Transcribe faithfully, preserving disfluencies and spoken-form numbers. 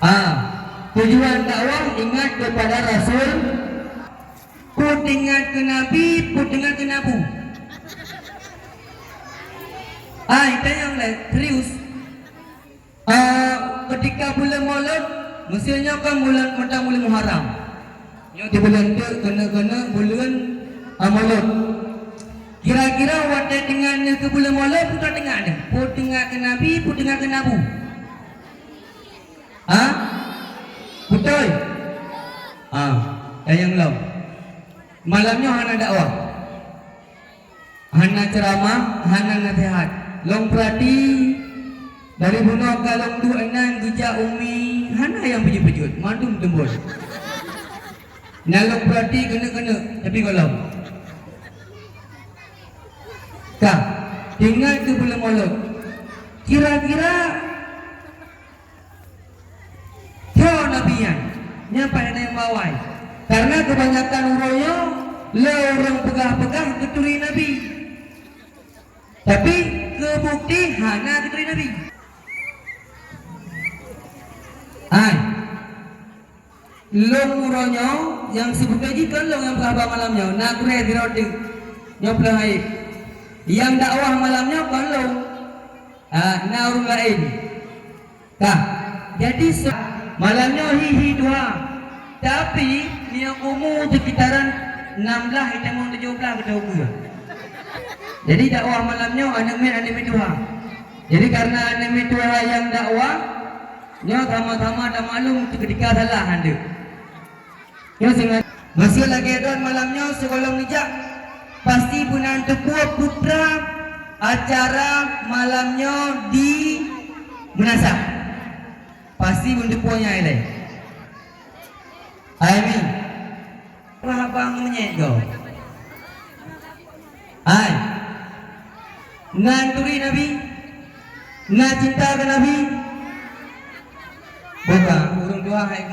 Ah, tujuan dakwah ingat kepada Rasul. Peue teuingat keu Nabi, peue teuingat keu Nabu. Ai, tanyong lé, serius. Ah, ketika buleuen Maulud, meuseuti nyoe kan buleuen, mantong buleuen Muharram. Nyoe di buleuen teuk keuneuk-keuneuk buleuen, ah, Maulud. Kira-kira watée teuingat nyoe keu buleuen Maulud, peue teuingat nyoe? Peue teuingat keu Nabi, peue teuingat keu Nabu? Ha? Beutôi? Ah, tanyong lom. Malam nyoe hana dakwah. Hana ceuramah, hana naseuhat. Lôn peurati, dari bunoe ka lôn duek inan geujak umi, hana nyang peujeuet-peujeuet, mandum teumbon. Na lôn peurati keuneuk-keuneuk, tapi gohlom. Ka, teuingat keu buleuen Maulud. Kira-kira Tho Nabi nyan, nyan paih na nyang meuawai. Karena keubanyakan uroe nyoe, le ureuëng peugah-peugah geuturi Nabi. Tapi, keu bukti hana geuturi Nabi. Hai. Lôn uroe nyoe, nyang sibutoe jih kon lôn nyang peugah haba malam nyoe, na gurée sidroe teuk. Nyoe peuleueh aib. Nyang dakwah malam nyoe kon lôn. Ah, na ureuëng laén. Ka. Jadi, se-, malam nyoe hi-hi tuha. Tapi, meunyoe umu sekitaran enam belas, itamong tujoh belas, beutôi ukeue. Jadi, dakwah malam nyoe aneuk miet, aneuk miet tuha. Jadi, karena aneuk miet tuha nyang dakwah, nyoe sama-sama tamaklum, seuketika salah han deuek. Nyoe singoh, meuseu lagée droen malam nyoe sigohlom neujak, pasti beunan teupeue putra acara malam nyoe di Meunasah. Pasti beunan teupeue nyan ilée. Amin. Wah, abang menyek go. Hai. Na turi Nabi? Na cinta keu Nabi? Bukan, ureuëng tuha hai